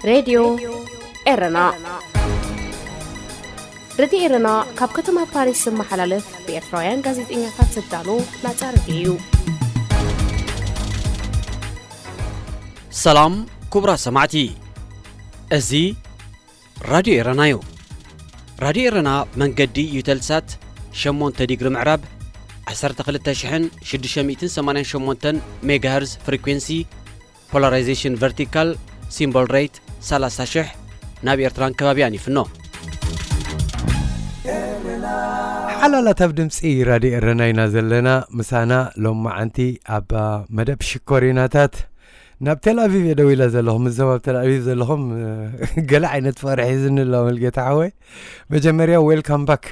ሬድዮ ኤረና። ሬድዮ ኤረና ካብ ከተማ ፓሪስ ዝመሓላለፍ ብኤርትራውያን ጋዜጠኛታት ዝዳሎ ናጻ ሬድዮ እዩ። ሰላም ክቡራት ሰማዕቲ፣ እዚ ራድዮ ኤረና እዩ። ራድዮ ኤረና መንገዲ ዩተልሳት ሸሞንተ ዲግሪ ምዕራብ፣ ዓሰርተ ክልተ ሽሕን ሽዱሽተ ሚእትን ሰማንያን ሸሞንተን ሜጋሄርዝ ፍሪኩንሲ፣ ፖላራይዜሽን ቨርቲካል፣ ሲምቦል ሬት ሰላሳ ሽሕ፣ ናብ ኤርትራን ከባቢያን ይፍኖ። ሓላላት ኣብ ድምፂ ራድዮ ኤረና ኢና ዘለና። ምሳና ሎማዓንቲ ኣብ መደብ ሽኮሪናታት ናብ ቴል ኣቪቭ እየ ደው ኢለ ዘለኹ። ምዞም ኣብ ቴል ኣቪቭ ዘለኹም ገለ ዓይነት ፍቕሪ ሒዝኒ ኣሎ። መልጌታ ሓወይ፣ መጀመርያ ዌልካም ባክ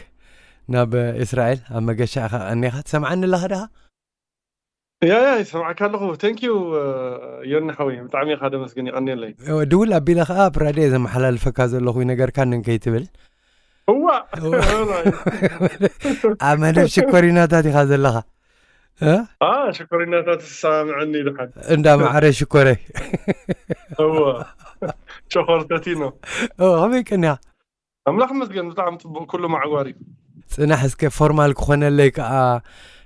ናብ እስራኤል። ኣብ መገሻ ኢኻ ቀኒኻ ትሰምዓኒ ኣለኻ ድኻ? ያ ያ ይሰምዓካ ኣለኹ። ቴንክ ዩ ዮኒ ሓወይ፣ ብጣዕሚ ኢኻ ደመስግን፣ ይቐንየለይ። ድውል ኣቢለ ከዓ ኣብ ራድዮ ዘመሓላልፈካ ዘለኹ ይነገርካ ንንከይትብል እዋ ኣብ መደብ ሽኮሪናታት ኢኻ ዘለኻ። እ? አ ሽኮሪናታት ዝሰማምዐኒ ድሓን እንዳ ማዕረ ሽኮረይ። እዋ ጨኾርተቲኖ ኦ፣ ከመይ ቀኒኻ? ኣምላኽ መስገን፣ ብጣዕሚ ፅቡቅ፣ ኩሉ ማዕዋር እዩ። ጽናሕ እስከ፣ ፎርማል ክኾነለይ ከኣ።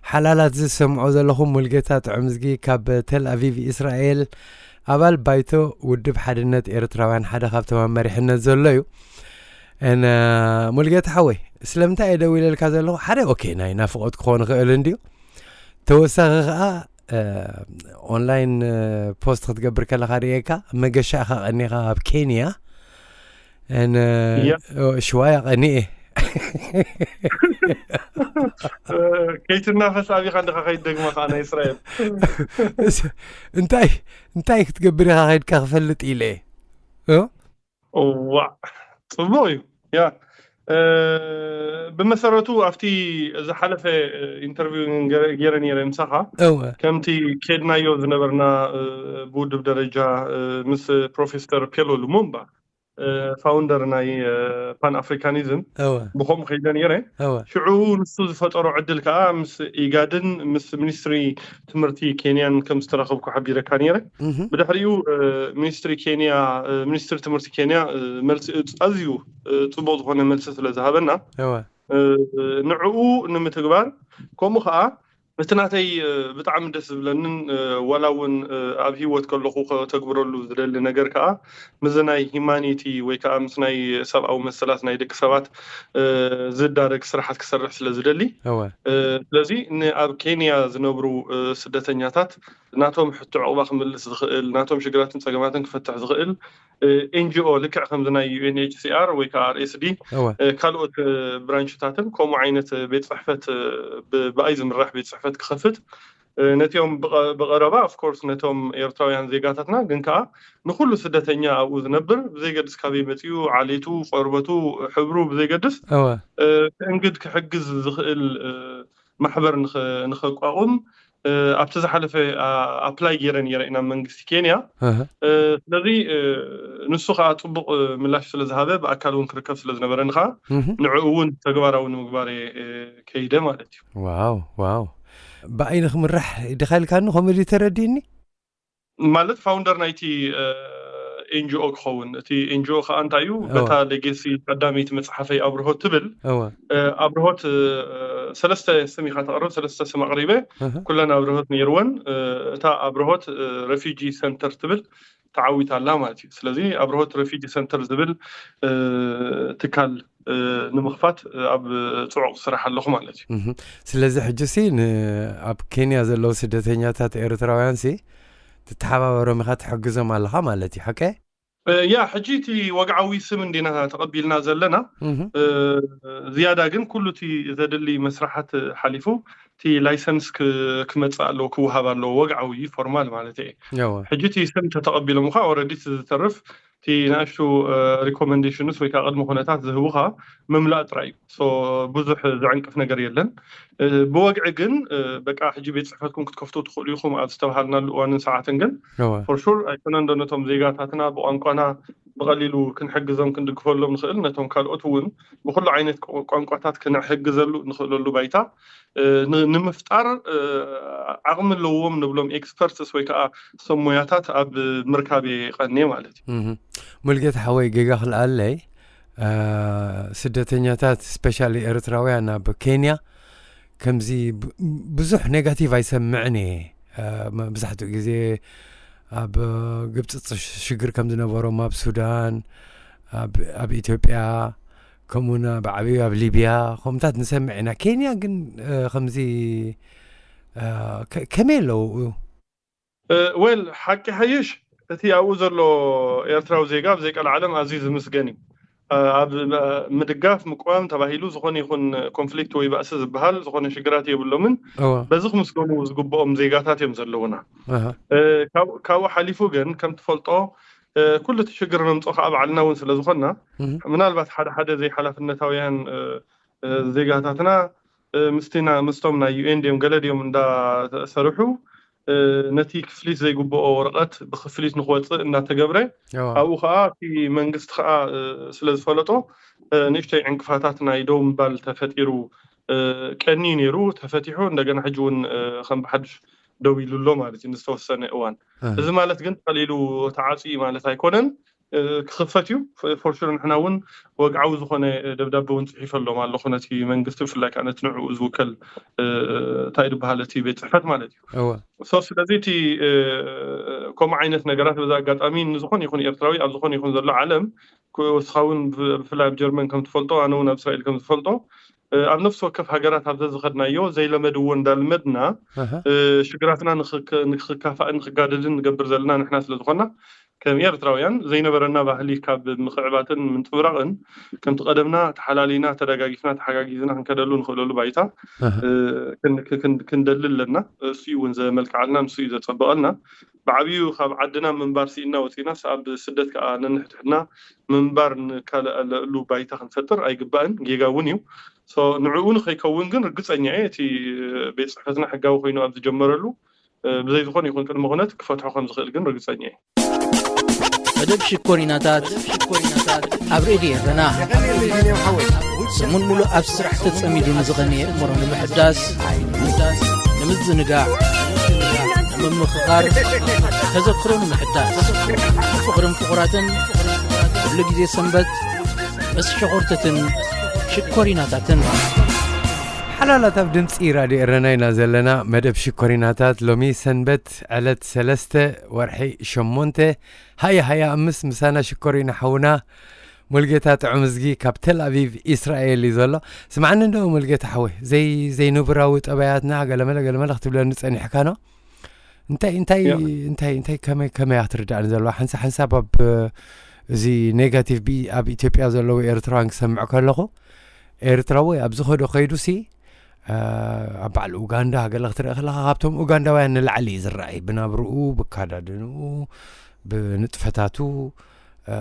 ሓላላት ዝሰምዖ ዘለኹም፣ ሙልጌታ ጥዑምዝጊ ካብ ቴል ኣቪቭ እስራኤል፣ ኣባል ባይቶ ውድብ ሓድነት ኤርትራውያን፣ ሓደ ካብቶም ኣብ መሪሕነት ዘሎ እዩ። እነ ሙልጌታ ሓወይ፣ ስለምንታይ እየ ደው ኢለልካ ዘለኹ? ሓደ ኦኬ፣ ናይ ናፍቖት ክኾን ይኽእል እንድዩ። ተወሳኺ ከኣ ኦንላይን ፖስት ክትገብር ከለኻ ርእየካ፣ መገሻ ኢኻ ቀኒኻ ኣብ ኬንያ። እነ ያ። ሽዋያ ቀኒኤ። ከይትናፈስ ኣቢኻ እንዲኻ ከይትደግማ ከዓ ናይ እስራኤል። እንታይ እንታይ ክትገብር ኢኻ ከይድካ ክፈልጥ ኢለ እየ። እ? እዋዕ፣ ፅቡቅ እዩ። ያ። ብመሰረቱ ኣብቲ ዝሓለፈ ኢንተርቪው ገይረ ነይረ ምሳኻ። እወ። ከምቲ ኬድናዮ ዝነበርና ብውድብ ደረጃ ምስ ፕሮፌሰር ፔሎ ሉሙምባ፣ ፋውንደር ናይ ፓን ኣፍሪካኒዝም፣ እወ። ብኸምኡ ከይደ ነይረ። እወ። ሽዑ ንሱ ዝፈጠሮ ዕድል ከዓ ምስ ኢጋድን ምስ ሚኒስትሪ ትምህርቲ ኬንያን ከም ዝተራኸብኩ ሓቢረካ ነይረ። እህ። ብድሕሪኡ ሚኒስትሪ ኬንያ፣ ሚኒስትሪ ትምህርቲ ኬንያ መልሲ፣ ኣዝዩ ፅቡቅ ዝኾነ መልሲ ስለ ዝሃበና፣ እወ። ንዕኡ ንምትግባር፣ ከምኡ ከዓ ነቲ ናተይ ብጣዕሚ ደስ ዝብለንን ዋላ እውን ኣብ ሂወት ከለኹ ከተግብረሉ ዝደሊ ነገር ከዓ፣ ምስ ናይ ሂማኒቲ ወይ ከዓ ምስ ናይ ሰብኣዊ መሰላት ናይ ደቂ ሰባት ዝዳረግ ስራሓት ክሰርሕ ስለ ዝደሊ፣ እወ። ስለዚ ንኣብ ኬንያ ዝነብሩ ስደተኛታት ናቶም ሕቶ ዕቑባ ክምልስ ዝኽእል፣ ናቶም ሽግራትን ፀገማትን ክፈትሕ ዝኽእል ኤንጂኦ፣ ልክዕ ከምዚ ናይ ዩኤንኤችሲኣር ወይ ከዓ ኣርኤስዲ፣ እወ። ካልኦት ብራንችታትን ከምኡ ዓይነት ቤት ፅሕፈት፣ ብኣይ ዝምራሕ ቤት ፅሕፈት ክኸፍት፣ ነቲኦም ብቐረባ፣ ኦፍኮርስ፣ ነቶም ኤርትራውያን ዜጋታትና፣ ግን ከዓ ንኩሉ ስደተኛ ኣብኡ ዝነብር፣ ብዘይገድስ ካበይ መፂኡ፣ ዓሌቱ፣ ቆርበቱ፣ ሕብሩ ብዘይገድስ፣ እወ። ክእንግድ ክሕግዝ ዝኽእል ማሕበር ንኸቋቁም ኣብቲ ዝሓለፈ ኣፕላይ ገይረ ነይረ ኢና መንግስቲ ኬንያ። ስለዚ ንሱ ከዓ ፅቡቅ ምላሽ ስለዝሃበ፣ ብኣካል እውን ክርከብ ስለዝነበረኒ ከዓ ንዕኡ እውን ተግባራዊ ንምግባር ከይደ ማለት እዩ። ዋው ዋው። ብኣይ ንክምራሕ ድካ ኢልካኒ፣ ከምኡ ድዩ ተረዲእኒ? ማለት ፋውንደር ናይቲ ኤንጂኦ ክኸውን። እቲ ኤንጂኦ ከዓ እንታይ እዩ? በታ ሌጌሲ ቀዳመይቲ መፅሓፈይ ኣብርሆት ትብል፣ ኣብርሆት ሰለስተ ስም ኢካ ተቅርብ፣ ሰለስተ ስም ኣቅሪበ። ኩለን ኣብርሆት ነይርወን። እታ ኣብርሆት ረፊጂ ሰንተር ትብል ተዓዊታ ኣላ ማለት እዩ። ስለዚ ኣብርሆት ረፊጂ ሰንተር ዝብል ትካል ንምኽፋት ኣብ ፅዑቕ ስራሕ ኣለኹ ማለት እዩ። ስለዚ ሕጂ ሲ ኣብ ኬንያ ዘለዉ ስደተኛታት ኤርትራውያን ሲ ትተሓባበሮም ኢኻ፣ ትሕግዞም ኣለኻ ማለት እዩ። ሓቀ? ያ፣ ሕጂ እቲ ወግዓዊ ስም እንዲና ተቐቢልና ዘለና። ዝያዳ ግን ኩሉ እቲ ዘድሊ መስራሓት ሓሊፉ እቲ ላይሰንስ ክመፅእ ኣለዎ፣ ክወሃብ ኣለዎ፣ ወግዓዊ ፎርማል ማለት እየ። ሕጂ እቲ ስም ተተቐቢሎም ካ ኦረዲ እቲ ዝተርፍ እቲ ንኣሽቱ ሪኮመንዴሽንስ ወይ ከዓ ቅድሚ ኩነታት ዝህቡኻ ምምላእ ጥራይ እዩ። ብዙሕ ዘዕንቅፍ ነገር የለን። ብወግዒ ግን በቃ ሕጂ ቤት ፅሕፈትኩም ክትከፍቱ ትኽእሉ ኢኹም ኣብ ዝተባሃልናሉ እዋንን ሰዓትን ግን ፎር ሹር ኣይኮነን ዶ ነቶም ዜጋታትና ብቋንቋና ብቐሊሉ ክንሕግዞም ክንድግፈሎም ንኽእል፣ ነቶም ካልኦት እውን ብኩሉ ዓይነት ቋ- ቋንቋታት ክንሕግዘሉ ንኽእለሉ ባይታ እ፣ ን- ንምፍጣር እ፣ ዓቕሚ ኣለዎም ንብሎም ኤክስፐርትስ ወይ ከዓ ሰብ ሞያታት ኣብ ምርካብ እየ ቀንየ ማለት እዩ። እህ። ሙልጌታ ሓወይ፣ ጌጋ ክልኣለይ፣ እ፣ ስደተኛታት ስፔሻሊ ኤርትራውያን ኣብ ኬንያ ከምዚ ብ- ብዙሕ ኔጋቲቭ ኣይሰምዕን እየ። እ፣ መብዛሕትኡ ግዜ ኣብ ግብፂ ፅ- ሽግር ከም ዝነበሮም፣ ኣብ ሱዳን፣ ኣብ ኣብ ኢትዮጵያ፣ ከምኡውን ኣብ ዓብዩ ኣብ ሊብያ ከምታት ንሰምዕ ኢና። ኬንያ ግን እ፣ ከምዚ እ፣ ከ- ከመይ ኣለዉ? ወል ሓቂ ሓይሽ እቲ ኣብኡ ዘሎ ኤርትራዊ ዜጋ ኣብ ዘይቀልዓለም ኣዝዩ ዝምስገን እዩ። ኣብ ምድጋፍ ምቋም ተባሂሉ ዝኾነ ይኹን ኮንፍሊክት ወይ ባእሲ ዝበሃል ዝኾነ ሽግራት የብሎምን። እወ በዚ ክምስገኑ ዝግብኦም ዜጋታት እዮም ዘለውና። ኣሃ እ፣ ካብ- ካብኡ ሓሊፉ ግን ከም ትፈልጦ እ፣ ኩሉ እቲ ሽግር ነምፅኦ ከዓ ባዕልና እውን ስለ ዝኾንና እህ። ምናልባት ሓደ ሓደ ዘይሓላፍነታውያን እ፣ እ፣ ዜጋታትና እ፣ ምስቲና ምስቶም ናይ ዩኤን ድዮም ገለ ድዮም እንዳሰርሑ እ፣ ነቲ ክፍሊት ዘይግብኦ ወረቐት ብክፍሊት ንክወፅእ እናተገብረ እወ ኣብኡ ከዓ እቲ መንግስቲ ከዓ እ፣ ስለ ዝፈለጦ እ፣ ንእሽተይ ዕንቅፋታት ናይ ደው ምባል ተፈጢሩ እ፣ ቀንዩ ነይሩ። ተፈቲሑ እንደገና ሕጂ እውን እ፣ ከም ብሓድሽ ደው ኢሉ ኣሎ ማለት እዩ ንዝተወሰነ እዋን። ኣሃ እዚ ማለት ግን ቀሊሉ ተዓፅዩ ማለት ኣይኮነን። እ፣ ክኽፈት እዩ። ፎርሹር ንሕና እውን ወግዓዊ ዝኾነ ደብዳቤ እውን ፅሒፈሎም ኣለኹ ነቲ መንግስቲ፣ ብፍላይ ከዓ ነቲ ንዕኡ ዝውከል እ፣ እንታይ ዝበሃል እቲ ቤት ፅሕፈት ማለት እዩ። እወ ሶ ስለዚ እቲ እ፣ ከምኡ ዓይነት ነገራት በዛ ኣጋጣሚ ንዝኾነ ይኹን ኤርትራዊ ኣብ ዝኾነ ይኹን ዘሎ ዓለም ክወስኻ እውን ብ- ብፍላይ ኣብ ጀርመን ከም ትፈልጦ፣ ኣነ እውን ኣብ እስራኤል ከም ዝፈልጦ እ፣ ኣብ ነፍሲ ወከፍ ሃገራት ኣብ ዘዝኸድናዮ ዘይለመድዎ እንዳልመድና ኣሃ እ፣ ሽግራትና ንኽክ- ንክካፋእን ንክጋደልን ንገብር ዘለና ንሕና ስለ ዝኾና ከም ኤርትራውያን ዘይነበረና ባህሊ ካብ ምኽዕባትን ምንፅብራቕን ከምቲ ቀደምና ተሓላሊና ተደጋጊፍና ተሓጋጊዝና ክንከደሉ ንኽእለሉ ባይታ ኣሃ እ፣ ክን- ክን- ክንደሊ ኣለና። እሱ እውን ዘመልክዓልና ንሱ እዩ ዘፀበቐልና። ብዓብዩ ካብ ዓድና ምንባር ስኢና ወፂናስ ኣብ ስደት ከዓ ነንሕድሕድና ምንባር ንካለኣለሉ ባይታ ክንፈጥር ኣይግባእን፣ ጌጋ እውን እዩ። ሶ ንዕኡ ንኸይከውን ግን ርግፀኛ እየ እቲ ቤት ፅሕፈትና ሕጋዊ ኮይኑ ኣብ ዝጀመረሉ እ፣ ብዘይ ዝኾነ ይኹን ቅድመ ኩነት ክፈትሖ ከም ዝኽእል ግን ርግፀኛ እየ። መደብ ሽኮሪናታት ኣብ ሬድዮ ኤረና ሰሙን ሙሉእ ኣብ ስራሕ ተጸሚዱ ንዝቐነየ እምሮ ንምሕዳስ፣ ንምዝንጋዕ፣ ንምምኽኻር፣ ተዘክሮ ንምሕዳስ፣ ፍቕርን ፍቑራትን ኩሉ ግዜ ሰንበት ምስ ሸኾርትትን ሽኮሪናታትን። ሓላላት ኣብ ድምፂ ራድዮ ኤረና ኢና ዘለና። መደብ ሽኮሪናታት ሎሚ ሰንበት ዕለት ሰለስተ ወርሒ ሸሞንተ። ሃያ ሃያ ኣምስት ምሳና ሽኮሪና ሓውና ሙልጌታ ጥዑም እዝጊ ካብ ተል ኣቪቭ ኢስራኤል እዩ ዘሎ። ስማዕኒ እንዶ ሙልጌታ ሓወይ፣ ዘይ ዘይንቡራዊ ጠባያትና ገለመለ ገለመለ ክትብለኒ ጸኒሕካ ነው። እንታይ እንታይ ያ። እንታይ እንታይ ከመይ ከመይ እያ ክትርዳእኒ ዘለዋ? ሓንሳ ሓንሳብ ኣብ እዚ ኔጋቲቭ ቢ ኣብ ኢትዮጵያ ዘለዉ ኤርትራውያን ክሰምዕ ከለኹ፣ ኤርትራዊ ኣብ ዝኸዶ ከይዱሲ እ፣ ኣብ በዓል ኡጋንዳ ገለ ክትርኢ ከለኻ ካብቶም ኡጋንዳውያን ንላዕሊ እዩ ዝረኣይ፣ ብናብርኡ፣ ብካዳድንኡ፣ ብንጥፈታቱ። እ፣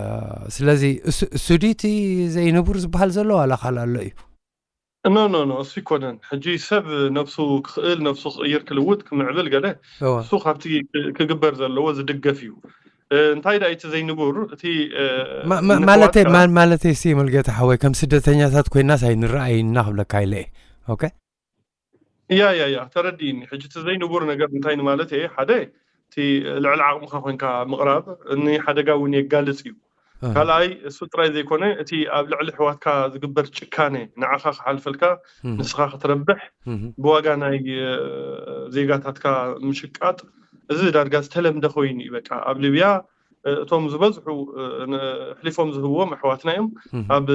ስለዚ እሱ እሱ ድዩ እቲ ዘይንቡር ዝበሃል ዘሎ ዋላ ካልእ ኣሎ እዩ? ኖ ኖ ኖ እሱ ይኮነን። ሕጂ ሰብ ነብሱ ክኽእል፣ ነብሱ ክቕይር፣ ክልውጥ፣ ክምዕብል ገለ እወ እሱ ካብቲ ክ- ክግበር ዘለዎ ዝድገፍ እዩ። እ፣ እንታይ ዳ እቲ ዘይንቡር እቲ እ፣ ማ- ማ- ንሕዋት ማለተይ ከኣ ማ- ማለተይ ሲ ሙልጌታ ሓወይ፣ ከም ስደተኛታት ኮይናስ ኣይንረኣይን ኢና ክብለካ ኢለ እየ። ኦኬ። ያ ያ ያ ተረዲእኒ። ሕጂ እቲ ዘይንቡር ነገር እንታይ ንማለት እየ? ሓደ እቲ ልዕሊ ዓቕምኻ ኮንካ ምቕራብ ንሓደጋ እውን የጋልጽ እዩ። እህ፣ ካልኣይ እሱ ጥራይ ዘይኮነ እቲ ኣብ ልዕሊ ኣሕዋትካ ዝግበር ጭካነ ንዓኻ ክሓልፈልካ እህ፣ ንስኻ ክትረብሕ እህ፣ ብዋጋ ናይ እ፣ ዜጋታትካ ምሽቃጥ እዚ ዳርጋ ዝተለምደ ኮይኑ እዩ። በቃ ኣብ ሊብያ እ፣ እቶም ዝበዝሑ እ፣ ን- ኣሕሊፎም ዝህብዎም ኣሕዋትና እዮም። እህ፣ ኣብ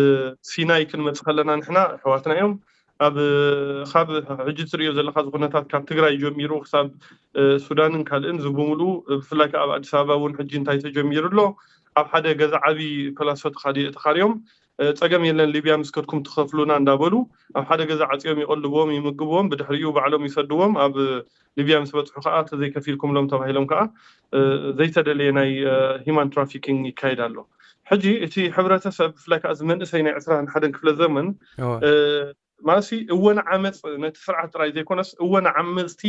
ሲናይ ክንመጽእ ከለና ንሕና ኣሕዋትና እዮም። ኣብ ካብ ሕጂ ትርእዮ ዘለካ እዚ ኩነታት ካብ ትግራይ ጀሚሩ ክሳብ እ፣ ሱዳንን ካልእን እዚ ብምልኡ ብፍላይ ከዓ ኣብ ኣዲስ ኣበባ እውን ሕጂ እንታይ ተጀሚሩ ኣሎ ኣብ ሓደ ገዛ ዓብዪ ፕላሶ ተኻዲ- ተኻርዮም እ፣ ፀገም የለን ሊብያ ምስ ከድኩም ትኸፍሉና እንዳበሉ ኣብ ሓደ ገዛ ዓፅዮም ይቐልብዎም ይምግብዎም ብድሕሪኡ ባዕሎም ይሰድዎም ኣብ ሊብያ ምስ በፅሑ ከዓ ተዘይከፊልኩምሎም ተባሂሎም ከዓ እ፣ ዘይተደለየ ናይ ሂማን ትራፊኪንግ ይካየድ ኣሎ። ሕጂ እቲ ሕብረተሰብ ብፍላይ ከዓ እዚ መንእሰይ ናይ ዕስራን ሓደን ክፍለ ዘመን እወ እ፣ ማለትሲ እወን ዓመፅ ነቲ ስርዓት ጥራይ ዘይኮነስ እወን ዓመፅቲ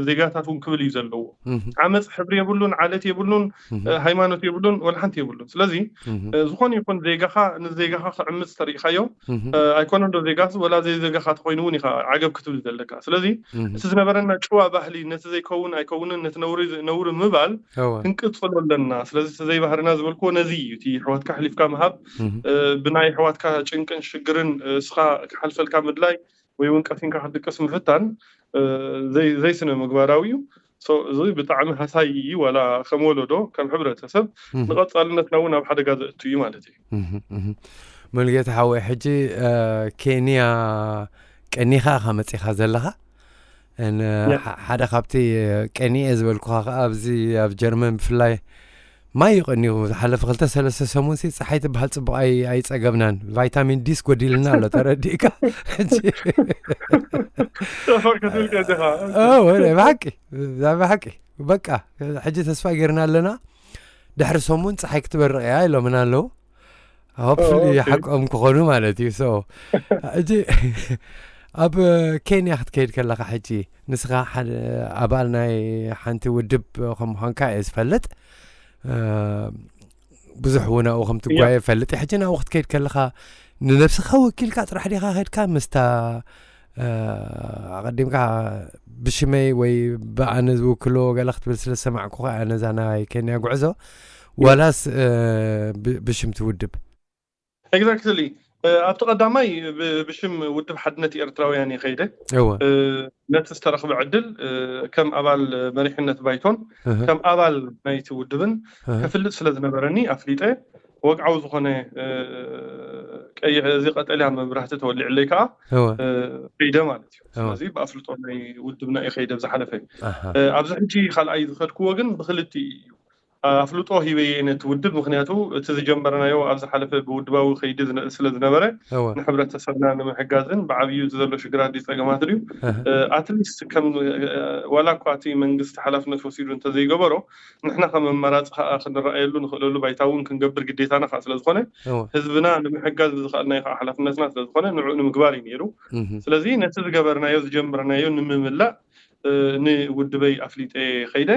ዜጋታት እውን ክብል እዩ ዘለዎ። ዓመፅ ሕብሪ የብሉን፣ ዓለት የብሉን፣ ሃይማኖት የብሉን፣ ወላ ሓንቲ የብሉን። ስለዚ ዝኾነ ይኹን ዜጋኻ ንዜጋኻ ክዕምፅ ተሪኢኻዮ፣ ኣይኮነን ዶ ዜጋስ ወላ ዘይዜጋኻ ተኮይኑ እውን ኢኻ ዓገብ ክትብል ዘለካ። ስለዚ እቲ ዝነበረና ጭዋ ባህሊ ነቲ ዘይከውን ኣይከውንን ነቲ ነውሪ ነውሪ ምባል ክንቅፅሎ ኣለና። ስለዚ እቲ ዘይባህርና ዝበልክዎ ነዚ እዩ። እቲ ኣሕዋትካ ኣሕሊፍካ ምሃብ፣ ብናይ ኣሕዋትካ ጭንቅን ሽግርን እስኻ ክሓልፈልካ ምድላይ ወይ እውን ቀሲንካ ክትድቅስ ምፍታን ዘይስነ ምግባራዊ እዩ። እዚ ብጣዕሚ ሃሳይ እዩ። ዋላ ከም ወለዶ ከም ሕብረተሰብ ንቐፃልነትና እውን ኣብ ሓደጋ ዘእቱ እዩ ማለት እዩ። ሙሉጌታ ሓወይ፣ ሕጂ ኬንያ ቀኒኻ ኢኻ መፂኻ ዘለኻ። ሓደ ካብቲ ቀኒኤ ዝበልኩኻ ከዓ ኣብዚ ኣብ ጀርመን ብፍላይ ማይ እዩ ቀኒኹ። ዝሓለፈ ክልተ ሰለስተ ሰሙን ሲ ፀሓይ ትበሃል ፅቡቕ ኣይፀገብናን። ቫይታሚን ዲስ ጎዲልና ኣሎ፣ ተረዲእካ? ብሓቂ ብሓቂ በቃ ሕጂ ተስፋ ጌርና ኣለና። ድሕሪ ሰሙን ፀሓይ ክትበርቕ እያ ኢሎምና ኣለዉ። ሆፕፉሊ ሓቆም ክኾኑ ማለት እዩ። ሶ ሕጂ ኣብ ኬንያ ክትከይድ ከለካ ሕጂ ንስኻ ሓደ ኣባል ናይ ሓንቲ ውድብ ከም ምዃንካ እየ ዝፈልጥ። ብዙሕ እውን ኣብኡ ከም ትጓየ ፈልጥ። ሕጂ ናብኡ ክትከይድ ከለካ ንነብስኻ ወኪልካ ጥራሕ ዲኻ ከድካ ምስታ ኣቐዲምካ ብሽመይ ወይ ብኣነ ዝውክሎ ገለ ክትብል ስለ ዝሰማዕኩ ከ ነዛ ናይ ኬንያ ጉዕዞ ዋላስ ብሽም ትውድብ? ኤግዛክትሊ። ኣብቲ ቀዳማይ ብሽም ውድብ ሓድነት ኤርትራውያን እየ ከይደ። ነቲ ዝተረኽበ ዕድል ከም ኣባል መሪሕነት ባይቶን ከም ኣባል ናይቲ ውድብን ከፍልጥ ስለ ዝነበረኒ ኣፍሊጠ። ወግዓዊ ዝኾነ ቀይሕ እዚ ቀጠልያ መብራህቲ ተወሊዕለይ ከዓ ከይደ ማለት እዩ። ስለዚ ብኣፍልጦ ናይ ውድብና እዩ ከይደ ብዝሓለፈ። ኣብዚ ሕጂ ካልኣይ ዝኸድክዎ ግን ብክልቲ እዩ። ኣፍልጦ ሂበየ ነቲ ውድብ፣ ምክንያቱ እቲ ዝጀመርናዮ ኣብ ዝሓለፈ ብውድባዊ ከይዲ ስለ ዝነበረ ንሕብረተሰብና ንምሕጋዝን ብዓብዩ እቲ ዘሎ ሽግራት ድዩ ፀገማት ድዩ ኣትሊስት ከም ዋላ እኳ እቲ መንግስቲ ሓላፍነት ወሲዱ እንተዘይገበሮ ንሕና ከም ኣማራፂ ከዓ ክንረኣየሉ ንኽእለሉ ባይታ እውን ክንገብር ግዴታና ከዓ ስለዝኾነ ህዝብና ንምሕጋዝ ብዝኽኣልናዮ ከዓ ሓላፍነትና ስለዝኾነ ንዕኡ ንምግባር እዩ ነይሩ። ስለዚ ነቲ ዝገበርናዮ ዝጀመርናዮ ንምምላእ ንውድበይ ኣፍሊጠ ከይደ።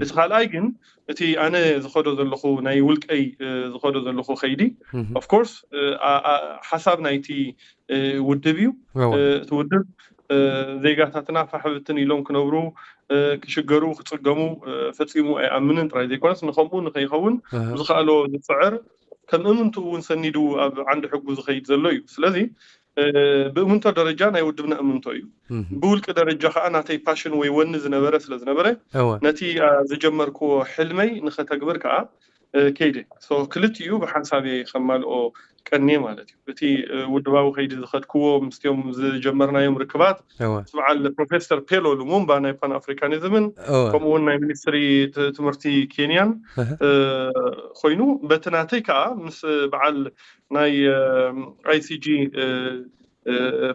እቲ ካልኣይ ግን እቲ ኣነ ዝኸዶ ዘለኹ ናይ ውልቀይ ዝኸዶ ዘለኹ ከይዲ ኦፍኮርስ ሓሳብ ናይቲ ውድብ እዩ። እቲ ውድብ ዜጋታትና ፋሕብትን ኢሎም ክነብሩ ክሽገሩ ክፅገሙ ፈፂሙ ኣይኣምንን ጥራይ ዘይኮነስ ንከምኡ ንከይኸውን ዝኸኣሎ ዝፅዕር ከም እምንቱ እውን ሰኒዱ ኣብ ዓንዲ ሕጉ ዝኸይድ ዘሎ እዩ። ስለዚ ብእምንቶ ደረጃ ናይ ውድብና እምንቶ እዩ። ብውልቂ ደረጃ ከዓ ናተይ ፓሽን ወይ ወኒ ዝነበረ ስለ ዝነበረ ነቲ ዝጀመርክዎ ሕልመይ ንኸተግብር ከዓ ከይደ። ክልቲኡ ብሓንሳብ ከማልኦ ቀንየ ማለት እዩ። እቲ ውድባዊ ከይዲ ዝኸድክዎ ምስቲኦም ዝጀመርናዮም ርክባት በዓል ፕሮፌሰር ፔሎ ሉሙምባ ናይ ፓን ኣፍሪካኒዝምን ከምኡውን ናይ ሚኒስትሪ ትምህርቲ ኬንያን ኮይኑ በቲ ናተይ ከዓ ምስ በዓል ናይ ኣይሲጂ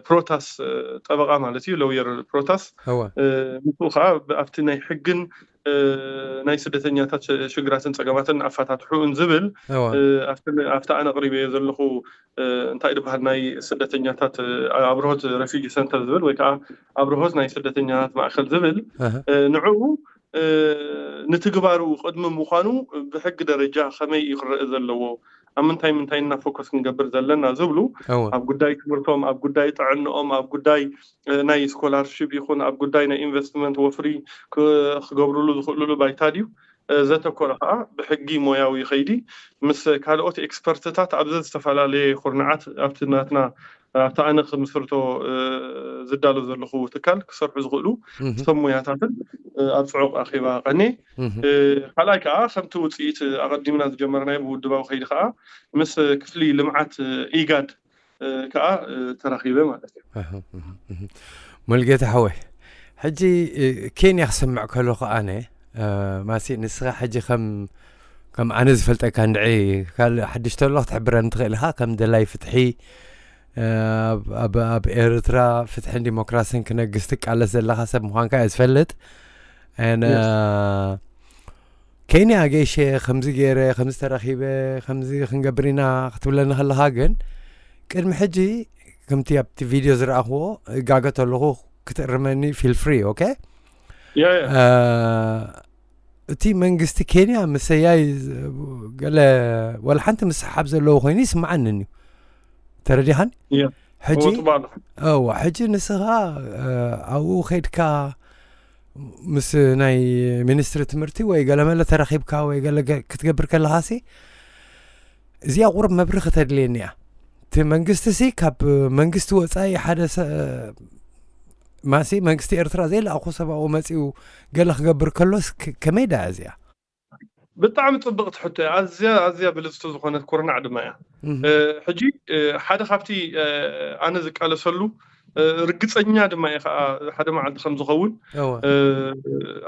ፕሮታስ ጠበቃ ማለት እዩ፣ ለውየር ፕሮታስ ምስኡ ከዓ ኣብቲ ናይ ሕግን ናይ ስደተኛታት ሽግራትን ፀገማትን ኣፈታትሑን ዝብል ኣብቲ ኣነ ኣቅሪበዮ ዘለኹ እንታይ ዝበሃል ናይ ስደተኛታት ኣብርሆት ሬፊጂ ሰንተር ዝብል ወይ ከዓ ኣብርሆት ናይ ስደተኛታት ማእከል ዝብል ንዕኡ ንትግባሩ ቅድሚ ምዃኑ ብሕጊ ደረጃ ከመይ እዩ ክረአ ዘለዎ፣ ኣብ ምንታይ ምንታይ እና ፎከስ ክንገብር ዘለና ዝብሉ ኣብ ጉዳይ ትምህርቶም፣ ኣብ ጉዳይ ጥዕንኦም፣ ኣብ ጉዳይ ናይ ስኮላርሽፕ ይኹን ኣብ ጉዳይ ናይ ኢንቨስትመንት ወፍሪ ክገብርሉ ዝኽእልሉ ባይታ ድዩ ዘተኮረ ከዓ ብሕጊ ሞያዊ ከይዲ ምስ ካልኦት ኤክስፐርትታት ኣብ ዝተፈላለየ ኩርናዓት ኣብቲ ናትና ኣብቲ ኣነ ክምስርቶ ዝዳሎ ዘለኹ ትካል ክሰርሑ ዝኽእሉ ሰብ ሞያታትን ኣብ ፅዑቕ ኣኼባ ቀኔ። ካልኣይ ከዓ ከምቲ ውፅኢት ኣቐዲምና ዝጀመርናዮ ብውድባዊ ከይዲ ከዓ ምስ ክፍሊ ልምዓት ኢጋድ ከዓ ተራኺበ ማለት እዩ። ሙልጌታ ሓወይ፣ ሕጂ ኬንያ ክሰምዕ ከለኹ ኣነ ማሲ ንስኻ ሕጂ ከም ከም ኣነ ዝፈልጠካ እንድዒ ካልእ ሓድሽ ተሎ ክትሕብረኒ ትኽእል ኢኻ። ከም ደላይ ፍትሒ ኣብ ኤርትራ ፍትሕን ዲሞክራስን ክነግስ ትቃለስ ዘለኻ ሰብ ምዃንካ እየ ዝፈልጥ። ኬንያ ገይሸ ከምዚ ገይረ ከምዚ ተረኺበ ከምዚ ክንገብር ኢና ክትብለኒ ከለኻ ግን ቅድሚ ሕጂ ከምቲ ኣብቲ ቪድዮ ዝረኣኽዎ፣ ጋገ ተለኹ ክትእርመኒ፣ feel free, okay? ያ ያ እ፣ እቲ መንግስቲ ኬንያ ምሰያይ ገለ ዋላ ሓንቲ ምስሓብ ዘለዎ ኮይኑ ይስምዓኒ እዩ። ተረዲኻን? ያ ሕጂ እወ፣ ጽቡቅ ኣሎ። እዋ፣ ሕጂ ንስኻ፣ እ፣ ኣብኡ ኸይድካ ምስ ናይ ሚኒስትሪ ትምህርቲ ወይ ገለመለ ተራኺብካ ወይ ገለ ገ-፣ ክትገብር ከለኻሲ፣ እዚኣ ቁሩብ መብርህ ከተድልየኒ እያ። እቲ መንግስቲ ሲ ካብ መንግስቲ ወፃኢ ሓደ ሰ-፣ ማሲ መንግስቲ ኤርትራ ዘይለኣኹ ሰብ ኣብኡ መፂኡ ገለ ክገብር ከሎስ ከ-፣ ከመይ ደኣ እዚኣ? ብጣዕሚ ጽብቕቲ ሕቶ እያ። ኣዝያ ኣዝያ ብልጽቲ ዝኾነት ኩርናዕ ድማ እያ። እህ፣ እ፣ ሕጂ፣ እ፣ ሓደ ካብቲ፣ እ፣ ኣነ ዝቃለሰሉ፣ እ፣ ርግጸኛ ድማ እየ ከዓ ሓደ መዓልቲ ከም ዝኸውን፣ እወ። እ፣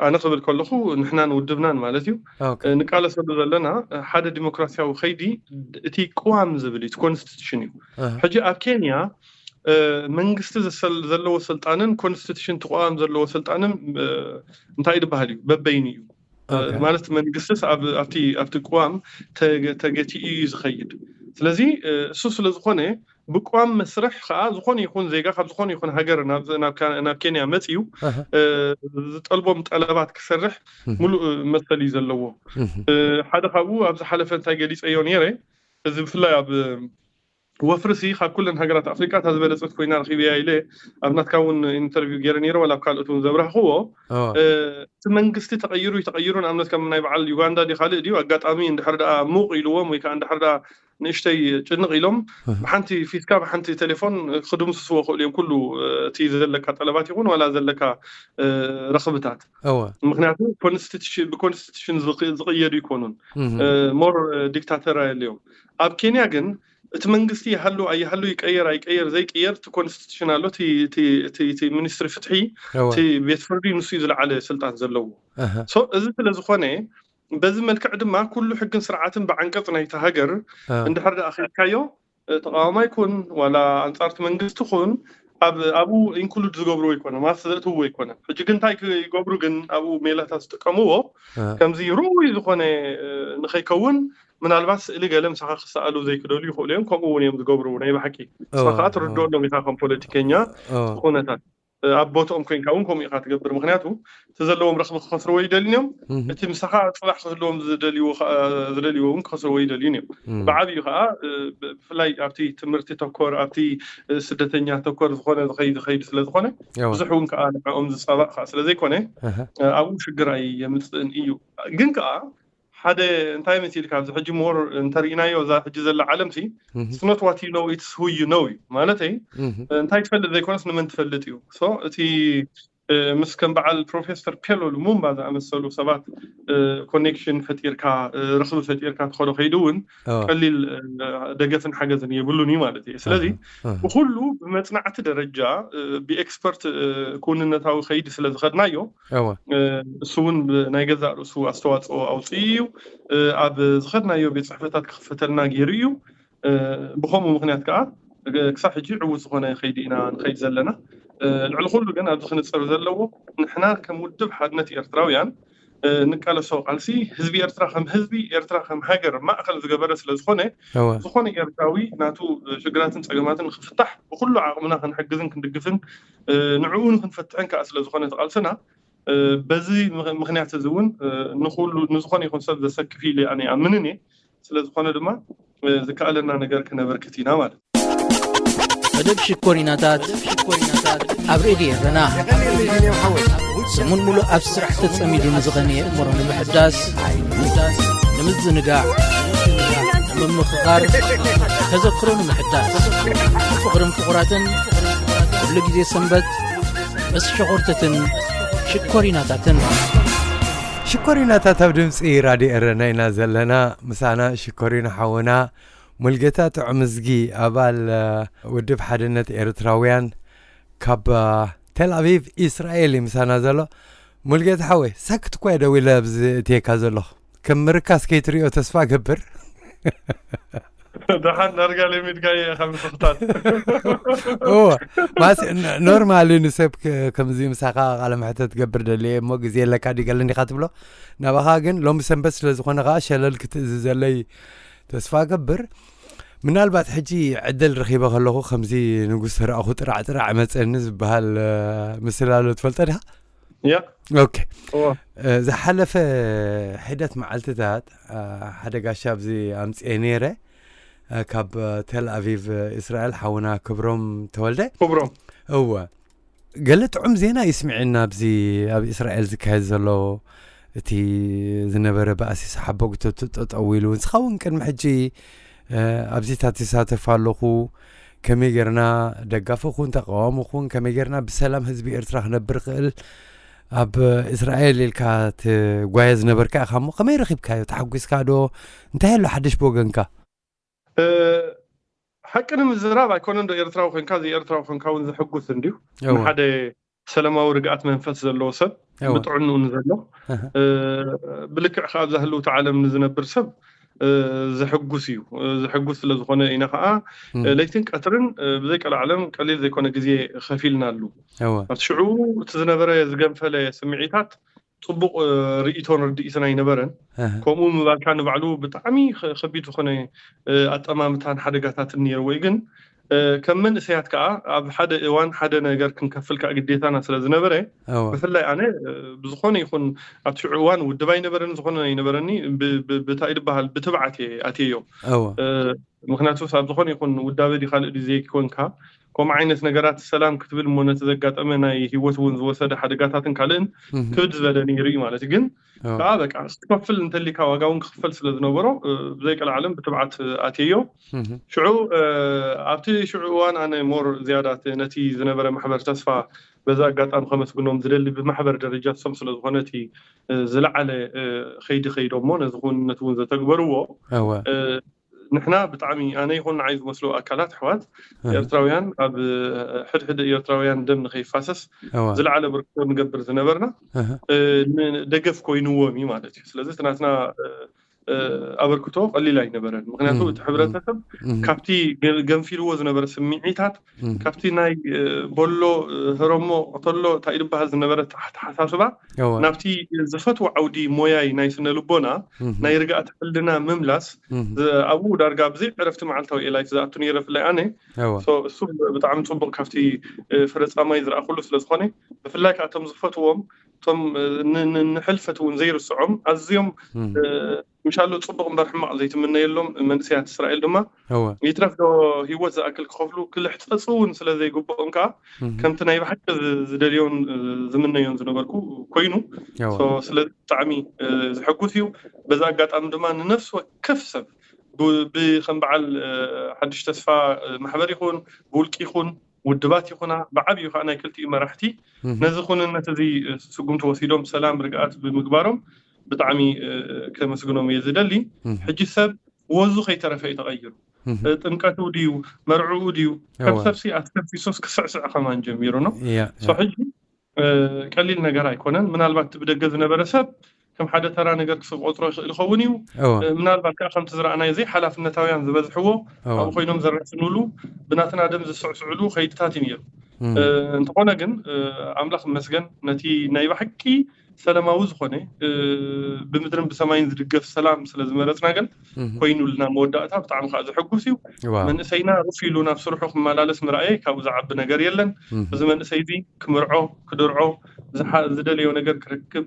ኣነ ክብል ከለኹ ንሕናን ውድብናን ማለት እዩ፣ ኦኬ። እ፣ ንቃለሰሉ ዘለና፣ እ፣ ሓደ ዲሞክራሲያዊ ከይዲ እቲ ቅዋም ዝብል እዩ፣ እቲ ኮንስቲቱሽን እዩ። ኣሃ። ሕጂ ኣብ ኬንያ፣ እ፣ መንግስቲ ዘሰል-፣ ዘለዎ ስልጣንን ኮንስቲቱሽን እቲ ቅዋም ዘለዎ ስልጣንን፣ እ፣ እንታይ ዝበሃል እዩ? በበይኑ እዩ። እ፣ ኦኬ። ማለት መንግስትስ ኣብ-፣ ኣብቲ ኣብቲ ቅዋም ተገ-፣ ተገቲኡ እዩ ዝኸይድ። ስለዚ፣ እ፣ እሱ ስለ ዝኾነ ብቅዋም መስርሕ ከዓ ዝኾነ ይኹን ዜጋ ካብ ዝኾነ ይኹን ሃገር ናብ ናብ ካ-፣ ናብ ኬንያ መፅዩ፣ ኣሃ። እ፣ ዝጠልቦም ጠለባት ክሰርሕ እህ፣ ሙሉእ መሰል እዩ ዘለዎ። እህ፣ እ፣ ሓደ ካብኡ ኣብ ዝሓለፈ እንታይ ገሊፀዮ ነይረ፣ እዚ ብፍላይ ኣብ ወፍርሲ ካብ ኩለን ሃገራት ኣፍሪቃ እታ ዝበለፀት ኮይና ረኺበያ ኢለ ኣብ ናትካ እውን ኢንተርቪው ገይረ ነይረ፣ ዋላ ኣብ ካልኦት እውን ዘብራህክዎ። እወ። እ፣ እቲ መንግስቲ ተቐይሩ ተቐይሩ፣ ንኣብነት ከም ናይ በዓል ዩጋንዳ ድዩ ካልእ ድዩ፣ ኣጋጣሚ እንድሕር ደኣ ሙቕ ኢልዎም ወይ ከዓ እንድሕር ደኣ ንእሽተይ ጭንቕ ኢሎም፣ እህ፣ ብሓንቲ ፊትካ ብሓንቲ ቴሌፎን ክድምስስዎ ክእሉ እዮም፣ ኩሉ፣ እ፣ እቲ ዘለካ ጠለባት ይኹን ዋላ ዘለካ፣ እ፣ ረኽብታት። እወ። ምክንያቱ ኮንስቲቱሽን፣ ብኮንስቲቱሽን ዝቅ-፣ ዝቕየዱ ይኮኑን። እህ፣ እ፣ ሞር፣ እ፣ ዲክታተር ኣየለዮም። ኣብ ኬንያ ግን እቲ መንግስቲ ይሃሉ ኣይሃሉ፣ ይቀየር ኣይቀየር ዘይቀየር፣ እቲ ኮንስቲቱሽን ኣሎ፣ እቲ፣ እቲ፣ እቲ፣ እቲ ሚኒስትሪ ፍትሒ፣ እወ። እቲ ቤት ፍርዲ ንሱ እዩ ዝለዓለ ስልጣን ዘለዎ። ኣሃ። ሶ እዚ ስለ ዝኾነ በዚ መልክዕ ድማ ኩሉ ሕግን ስርዓትን ብዓንቀጽ ናይቲ ሃገር እ፣ እንድሕር ደኣ ከይድካዮ፣ እ፣ ተቃዋማይ ኩን ዋላ ኣንጻርቲ መንግስቲ ኩን ኣብ-፣ ኣብኡ ኢንክሉድ ዝገብርዎ ኣይኮነ፣ ማለት ዘእትውዎ ኣይኮነ። ሕጂ ግን እንታይ ክገብሩ ግን ኣብኡ ሜላታት ዝጥቀምዎ እ፣ ከምዚ ርኡይ ዝኾነ፣ እ፣ ንኸይከውን ምናልባት ስእሊ ገለ ምሳኻ ክሰኣሉ ዘይክደሉ ይኽእሉ እዮም። ከምኡ እውን እዮም ዝገብሩ ናይ ብሓቂ። ንስኻ እወ፣ ከዓ እወ። ትርድኦ ኣለዎም ኢኻ ከም ፖለቲከኛ እወ። ዝኾነታት። እ፣ ኣብ ቦትኦም ኮይንካ እውን ከምኡ ኢኻ ትገብር። ምክንያቱ እቲ ዘለዎም ረኽቢ ክኸስርዎ ይደልዩ እዮም። እህ፣ እቲ ምሳኻ ፅባሕ ክህልዎም ዝደልይዎ ኸ-፣ ዝደልይዎ እውን ክኸስርዎ ይደልዩን እዮም። እም፣ ብዓብዩ ከዓ፣ እ፣ ብ-፣ ብፍላይ ኣብቲ ትምህርቲ ተኮር፣ ኣብቲ፣ እ፣ ስደተኛ ተኮር ዝኾነ ዝኸይድ፣ ዝኸይድ ስለ ዝኾነ፣ እወ። ብዙሕ እውን ከዓ ንዕኦም ዝፃባእ ከዓ ስለ ዘይኮነ፣ ኣሃ። እ፣ ኣብኡ ሽግር ኣየምፅእን እዩ። ግን ከዓ ሓደ እንታይ መሲልካ ኣብዚ ሕጂ ሞር እንተርኢናዮ እዛ ሕጂ ዘላ ዓለምሲ እህ፣ it's not what you know, it's who you know እዩ። ማለተይ እህ፣ እንታይ ትፈልጥ ዘይኮነስ ንመን ትፈልጥ እዩ። ሶ እቲ፣ እ፣ ምስ ከም በዓል ፕሮፌሰር ፔሎ ሉሙምባ ዝኣመሰሉ ሰባት፣ እ፣ ኮኔክሽን ፈጢርካ፣ እ፣ ርኽቢ ፈጢርካ ትኸዶ ከይዱ እውን እወ። ቀሊል፣ እ፣ ደገፍን ሓገዝን የብሉን እዩ ማለት እዩ። ስለዚ ኣሃ፣ ኣሃ። ብኩሉ ብመጽናዕቲ ደረጃ፣ እ፣ ብኤክስፐርት፣ እ፣ ክውንነታዊ ከይዲ ስለ ዝኸድናዮ፣ እወ። እ፣ እሱ እውን ብናይ ገዛእ ርእሱ ኣስተዋጽኦ ኣውፅኡ እዩ። እ፣ ኣብ ዝኸድናዮ ቤት ጽሕፈታት ክኽፈተልና ገይሩ እዩ። እ፣ ብኸምኡ ምኽንያት ከዓ፣ እ፣ ክሳብ ሕጂ ዕዉት ዝኾነ ከይዲ ኢና ንኸይድ ዘለና። እ፣ ልዕሊ ኩሉ ግን ኣብዚ ክንፅር ዘለዎ፣ ንሕና ከም ውድብ ሓድነት ኤርትራውያን፣ እ፣ ንቃለሶ ቃልሲ ህዝቢ ኤርትራ ከም ህዝቢ፣ ኤርትራ ከም ሃገር ማእኸል ዝገበረ ስለ ዝኾነ፣ እወ። ዝኾነ ኤርትራዊ ናቱ ሽግራትን ጸገማትን ክፍታሕ ብኩሉ ዓቕምና ክንሕግዝን ክንድግፍን፣ እ፣ ንዕኡ ንክንፈትሕን ከዓ ስለ ዝኾነ እቲ ቃልስና፣ እ፣ በዚ ምኽ-፣ ምኽንያት እዚ እውን፣ እ፣ ንኹሉ፣ ንዝኾነ ይኹን ሰብ ዘሰክፍ ኢለ ኣነ ይኣምንን እየ። ስለ ዝኾነ ድማ፣ እ፣ ዝከኣለና ነገር ክነበርክት ኢና ማለት እዩ። መደብ ሽኮሪናታት ኣብ ሬድዮ ኤረና። ሰሙን ሙሉእ ኣብ ስራሕ ተጸሚዱ ንዝቐነየ እምሮ ንምሕዳስ፣ ንምዝንጋዕ፣ ንምምኽኻር፣ ተዘክሮ ንምሕዳስ፣ ፍቕርን ፍቑራትን፣ ኩሉ ግዜ ሰንበት ምስ ሸኾርተትን ሽኮሪናታትን። ሽኮሪናታት ኣብ ድምፂ ራድዮ ኤረና ኢና ዘለና። ምሳና ሽኮሪና ሓውና ሙልጌታ ጥዑምዝጊ፣ ኣባል፣ እ፣ ውድብ ሓድነት ኤርትራውያን ካብ፣ እ፣ ቴል ኣቪቭ ኢስራኤል እዩ ምሳና ዘሎ። ሙልጌታ ሓወይ፣ ሳክት እኳ እየ ደዊለ ኣብዚ እትየካ ዘለኹ። ከም ምርካስ ከይትሪኦ ተስፋ እገብር። ደሓን ዳርጋ ለሚድካዮ ኢኻ ምትኽታት። እዎ፣ ማስ-፣ ን-፣ ኖርማሊ ንሰብ ከ-፣ ከምዚ ምሳኻ ቃለ መሕተት ትገብር ደልየ እሞ ግዜ ኣለካ ድዩ ገለ እንዲኻ ትብሎ። ናባኻ ግን ሎሚ ሰንበት ስለ ዝኾነ ኸዓ ሸለል ክትእዝዘለይ ተስፋ እገብር። ምናልባት ሕጂ ዕድል ረኺበ ከለኹ ከምዚ ንጉስ ተረኣኹ ጥራዕ ጥራዕ መጸኒ ዝበሃል፣ እ፣ ምስላ ኣሎ ትፈልጦ ዲኻ? ያ ኦኬ። እዎ እ፣ ዝሓለፈ ሒደት መዓልትታት፣ እ፣ ሓደ ጋሻ ኣብዚ ኣምጽኤ ነይረ፣ እ፣ ካብ፣ እ፣ ቴል ኣቪቭ፣ እ፣ እስራኤል ሓውና ክብሮም ተወልደ። ክብሮም እወ። ገለ ጥዑም ዜና ይስምዐና ኣብዚ ኣብ እስራኤል ዝካየድ ዘሎ እቲ ዝነበረ ባእሲ ሰሓቦ ግቶቱ ጠጠው ኢሉ። ንስኻ እውን ቅድሚ ሕጂ፣ እ፣ ኣብዚታት ትሳተፍ ኣለኹ። ከመይ ጌርና ደጋፊ ኹን ተቃዋሚ ኹን፣ ከመይ ጌርና ብሰላም ህዝቢ ኤርትራ ክነብር ክእል ኣብ እስራኤል ኢልካ ትጓየ ዝነበርካ ኢኻ እሞ ከመይ ረኺብካዮ? ተሓጒስካ ዶ? እንታይ ኣሎ ሓድሽ ብወገንካ? እ፣ ሓቂ ንምዝራብ ኣይኮነን ዶ ኤርትራዊ ኮንካ ዘይኤርትራዊ ኮንካ እውን ዘሕጉስ እንድዩ። እወ። ንሓደ ሰላማዊ ርግኣት መንፈስ ዘለዎ ሰብ እወ። ብጥዕንኡ ንዘሎ ኣሃ። እ፣ ብልክዕ ከኣ ኣብዛ ህልውቲ ዓለም ንዝነብር ሰብ እ፣ ዘሕጉስ እዩ። እ፣ ዘሕጉስ ስለ ዝኾነ ኢና ከኣ እም። እ፣ ለይትን ቀትርን እ፣ ብዘይቀልዓለም ቀሊል ዘይኮነ ግዜ ከፊልናሉ። እወ። ኣብቲ ሽዑ እቲ ዝነበረ ዝገንፈለ ስምዒታት ጽቡቕ እ፣ ርእይቶን ርድኢትን ኣይነበረን። ኣሃ። ከምኡ ምባልካ ንባዕሉ ብጣዕሚ ከ- ከቢድ ዝኾነ እ፣ ኣጠማምታን ሓደጋታትን ነይርዎ እዩ። ግን እ፣ ከም መንእሰያት ከኣ ኣብ ሓደ እዋን ሓደ ነገር ክንከፍል ከኣ ግዴታና ስለ ዝነበረ እወ። ብፍላይ ኣነ እ፣ ብዝኾነ ይኹን ኣብቲ ሽዑ እዋን ውድብ ኣይነበረን ዝኾነ ኣይነበረኒ ብ- ብ- ብታይ ዝበሃል ብትብዓት እየ ኣትየዮ። እወ። እ፣ ምክንያቱ ኣብ ዝኾነ ይኹን ውዳበ ዲ ካልእ ዲ ዘይኮንካ ከምኡ ዓይነት ነገራት ሰላም ክትብል እሞ ነቲ ዘጋጠመ ናይ ህይወት እውን ዝወሰደ ሓደጋታትን ካልእን እም። ክብድ ዝበለ ነይሩ እዩ ማለት እዩ። ግን እወ። ከዓ በቃ ክትከፍል እንተሊካ ዋጋ እውን ክኽፈል ስለ ዝነበሮ እ፣ ብዘይቀልዓለም ብትብዓት ኣትየዮ። እም። ሽዑ እ፣ ኣብቲ ሽዑ እዋን ኣነ ሞር ዝያዳ እቲ ነቲ ዝነበረ ማሕበር ተስፋ በዛ ኣጋጣሚ ከመስግኖም ዝደሊ ብማሕበር ደረጃ እሶም ስለ ዝኾነ እቲ እ፣ ዝለዓለ እ፣ ከይዲ ከይዶሞ ነዚ ክውንነት እውን ዘተግበርዎ እወ። እ፣ ንሕና ብጣዕሚ ኣነ ይኹን ንዓይ ዝመስሉ ኣካላት ኣሕዋት እህ። ኤርትራውያን ኣብ እ፣ ሕድሕድ ኤርትራውያን ደም ንኸይፋሰስ እወ። ዝለዓለ ብርክቶ ንገብር ዝነበርና እህ። እ፣ ን- ደገፍ ኮይንዎም እዩ ማለት እዩ። ስለዚ እቲ ናትና እ፣ እ፣ ኣበርክቶ ቀሊል ኣይነበረን። ምክንያቱ እም፣ እቲ ሕብረተሰብ እም፣ ካብቲ ገ- ገንፊልዎ ዝነበረ ስምዒታት እም። ካብቲ ናይ እ፣ ቦሎ እ፣ ህረሞ ቅተሎ እንታይ ዝበሃል ዝነበረ ኣተሓሳስባ እወ። ናብቲ ዝፈትዎ ዓውዲ ሞያይ ናይ ስነ ልቦና እም፣ ናይ ርግኣት ሕልና ምምላስ እም። ዝ- ኣብኡ ዳርጋ ብዘይ ዕረፍቲ መዓልታዊ ኤላይፍ ዝኣቱ ነይረ ብፍላይ ኣነ እወ። So እሱ ብጣዕሚ ጽቡቕ ካብቲ እ፣ ፍረ ጻማይ ዝረኣኹሉ ስለ ዝኾነ ብፍላይ ከዓ እቶም ዝፈትዎም እቶም እ፣ ን- ን- ንሕልፈት እውን ዘይርስዖም ኣዝዮም እም። እ፣ ምሻሎ ጽቡቕ እምበር ሕማቕ ዘይትምነየሎም መንእሰያት እስራኤል ድማ እወ። ይትረፍ ዶ ህይወት ዝኣክል ክኸፍሉ ክልሕጸጹ እውን ስለ ዘይግብኦም ከዓ እም። ከምቲ ናይ ብሓቂ ዝ- ዝደልዮን እ፣ ዝምነዮን ዝነበርኩ ኮይኑ እወ። So ስለዚ ብጣዕሚ እ፣ ዘሐጉስ እዩ። በዛ ኣጋጣሚ ድማ ንነፍሲ ወከፍ ሰብ ብ- ብከም በዓል እ፣ ሓድሽ ተስፋ እ፣ ማሕበር ይኹን ብውልቂ ይኹን ውድባት ይኹና ብዓብዩ ከዓ ናይ ክልቲኡ መራሕቲ እም። ነዚ ኩንነት እዚ እ፣ ስጉምቲ ወሲዶም ሰላም ርግኣት ብምግባሮም ብጣዕሚ እ፣ ከመስግኖም እየ ዝደሊ። እም። ሕጂ ሰብ ወዙ ከይተረፈ እዩ ተቐይሩ። እም። እ፣ ጥምቀቱ ድዩ መርዕኡ ድዩ ከም እወ። ሰብሲ ኣስተንፊሶስ ክስዕስዕ ከማን ጀሚሩ ነው። እያ፣ So ሕጂ እ፣ ቀሊል ነገር ኣይኮነን። ምናልባት እቲ ብደገ ዝነበረ ሰብ ከም ሓደ ተራ ነገር ክቆፅሮ ይኽእል ይኸውን እዩ። እወ። እ፣ ምናልባት ከዓ ከምቲ ዝረኣናዮ ዘይሓላፍነታውያን ዝበዝሕዎ እወ። ኣብኡ ኮይኖም ዘራስንሉ ብናትና ደም ዝስዕስዕሉ ከይድታት እዩ ነይሩ። እም። እ፣ እንተኾነ ግን እ፣ ኣምላኽ ይመስገን ነቲ ናይ ብሓቂ ሰላማዊ ዝኾነ እ፣ ብምድርን ብሰማይን ዝድገፍ ሰላም ስለ ዝመረፅና ግን እም። ኮይኑልና መወዳእታ ብጣዕሚ ከዓ ዘሐጉስ እዩ። ዋው። መንእሰይና ሩፍ ኢሉ ናብ ስርሑ ክመላለስ ምርኣየ ካብኡ ዝዓቢ ነገር የለን። እም። እዚ መንእሰይ እዚ ክምርዖ ክድርዖ ዝሓ- ዝደለዮ ነገር ክረክብ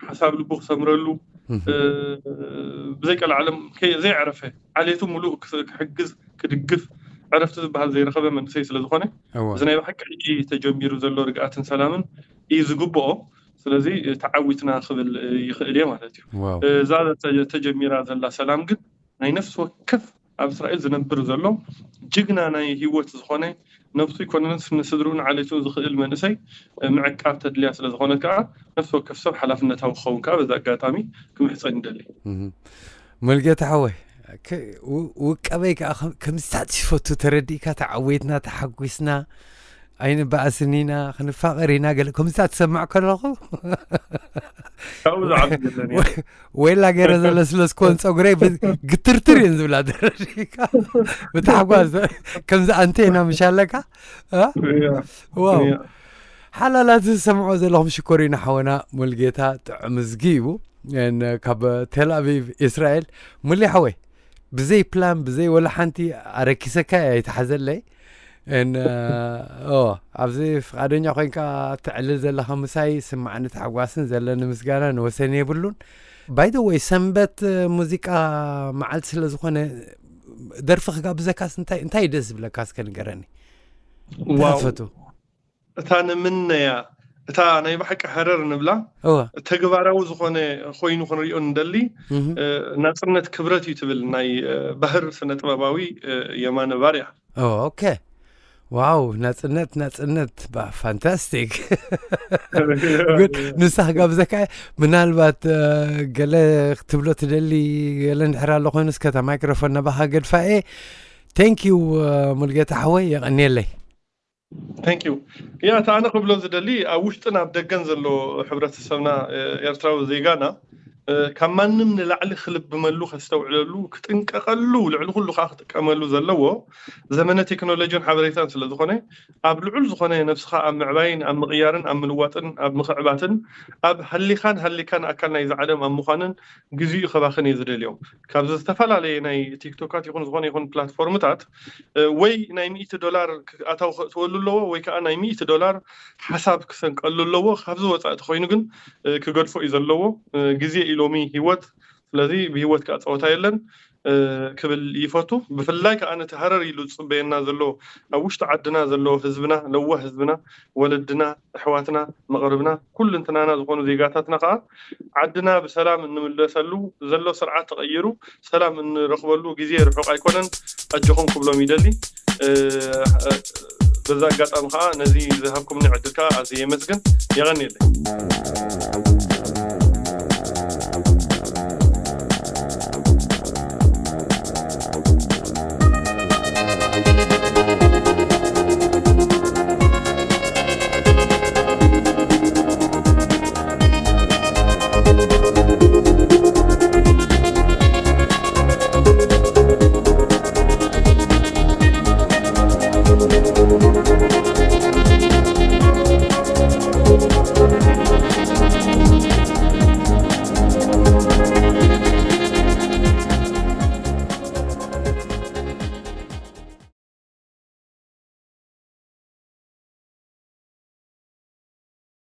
ሓሳብ ልቡ ክሰምረሉ እም። እ፣ ብዘይቀልዓለም ከ- ዘይዕረፈ ዓሌቱ ሙሉእ ክስ- ክሕግዝ ክድግፍ ዕረፍቲ ዝበሃል ዘይረኸበ መንእሰይ ስለ ዝኾነ እወ። እዚ ናይ ብሓቂ ሕጂ ተጀሚሩ ዘሎ ርግኣትን ሰላምን እዩ ዝግብኦ። ስለዚ ተዓዊትና ክብል ይኽእል እየ ማለት እዩ። ዋው። እዛ ተ- ተጀሚራ ዘላ ሰላም ግን ናይ ነፍሲ ወከፍ ኣብ እስራኤል ዝነብር ዘሎ ጅግና ናይ ህይወት ዝኾነ ነብሱ ይኮነስ ንስድርኡን ዓሌቱን ዝኽእል መንእሰይ ምዕቃብ ተድልያ ስለ ዝኾነት ከዓ ነፍሲ ወከፍ ሰብ ሓላፍነታዊ ክኸውን ከዓ በዚ ኣጋጣሚ ክምሕፀን ይደሊ። እህ። ሙልጌታ ሓወይ፣ ከ- ው- ውቀበይ ከዓ ከም- ከምዚታት ዝፈቱ ተረዲእካ ተዓዊትና ተሓጒስና ኣይንበኣስን ኢና ክንፋቐር ኢና ገለ ከምዚታት ትሰምዕ ከለኹ ካብኡ ዝዓቢ የለን እየ። ወይ- ወይላ ገይረ ዘለስለስኮን ፀጉረይ ብ- ግትርትር እየን ዝብላ ተረዲእካ ብታሕጓስ ከምዚ ኣንቴና ምሽ ኣለካ እ? እያ፣ ዋው እያ። ሓላላት ዝሰምዖ ዘለኹም ሽኮሪና ሓወና ሙልጌታ ጥዑም ዝጊ እዩ ን- ካብ ቴል ኣቪቭ እስራኤል ሙሊ ሓወይ ብዘይ ፕላን ብዘይ ወላ ሓንቲ ኣረኪሰካ ኣይትሓዘለይ። ን ኦ ኣብዚ ፍቓደኛ ኮይንካ ትዕልል ዘለኻ ምሳይ ስማዕኒ ተሓጓስን ዘለኒ ምስጋና ንወሰን የብሉን። ባይ ዘ ወይ ሰንበት ሙዚቃ መዓልቲ ስለ ዝኾነ ደርፊ ክጋብዘካስ እንታይ እንታይ ደስ ዝብለካ እስከ ንገረኒ። እንታይ ትፈቱ? እታ ንምነያ እታ ናይ ብሓቂ ሃረር ንብላ እወ ተግባራዊ ዝኾነ ኮይኑ ክንሪኦ ንደሊ። እህ፣ ናፅነት ክብረት እዩ ትብል ናይ ባህር ስነ ጥበባዊ የማነ ባርያ። ኦ፣ ኦኬ። ዋው፣ ናጽነት ናጽነት ባ ፋንታስቲክ። ግን ንሳ ክጋብዘካ እየ። ምናልባት ገለ ክትብሎ ትደሊ ገለ እንድሕር ኣሎ ኮይኑ እስከ እታ ማይክሮፎን ናባኻ ገድፋ እየ። ቴንክ ዩ ሙልጌታ ሓወይ፣ የቐንየለይ። Thank you። ያ እታ ኣነ ክብሎ ዝደሊ ኣብ ውሽጥን ኣብ ደገን ዘሎ ሕብረተሰብና ኤርትራዊ ዜጋና ካብ ማንም ንላዕሊ ክልብመሉ ከስተውዕለሉ ክጥንቀቐሉ ልዕሊ ኩሉ ከዓ ክጥቀመሉ ዘለዎ ዘመነ ቴክኖሎጂን ሓበሬታን ስለ ዝኾነ ኣብ ልዑል ዝኾነ ነብስኻ ኣብ ምዕባይን ኣብ ምቕያርን ኣብ ምልዋጥን ኣብ ምኽዕባትን ኣብ ሃሊኻን ሃሊካን ኣካል ናይዚ ዓለም ኣብ ምዃንን ግዜኡ ከባኽን እየ ዝደልዮ። ካብ ዝተፈላለየ ናይ ቲክቶካት ይኹን ዝኾነ ይኹን ፕላትፎርምታት ወይ ናይ ሚእቲ ዶላር ኣታው ክእትወሉ ኣለዎ ወይ ከዓ ናይ ሚእቲ ዶላር ሓሳብ ክሰንቀሉ ኣለዎ። ካብዚ ወፃኢ ተኮይኑ ግን ክገድፎ እዩ ዘለዎ። ግዜ እዩ ሎሚ ህይወት። ስለዚ ብህይወት ከዓ ፀወታ የለን ክብል ይፈቱ። ብፍላይ ከዓ ነቲ ሃረር ኢሉ ዝፅበየና ዘሎ ኣብ ውሽጢ ዓድና ዘሎ ህዝብና፣ ለዋህ ህዝብና፣ ወለድና፣ ኣሕዋትና፣ መቕርብና፣ ኩልንትናና ዝኾኑ ዜጋታትና ከዓ ዓድና ብሰላም እንምለሰሉ ዘሎ ስርዓት ተቐይሩ ሰላም እንረኽበሉ ግዜ ርሑቕ ኣይኮነን። ኣጆኹም ክብሎም ይደሊ። በዛ ኣጋጣሚ ከዓ ነዚ ዝሃብኩምኒ ዕድል ከዓ ኣዝየ የመስግን። የቐንየለይ።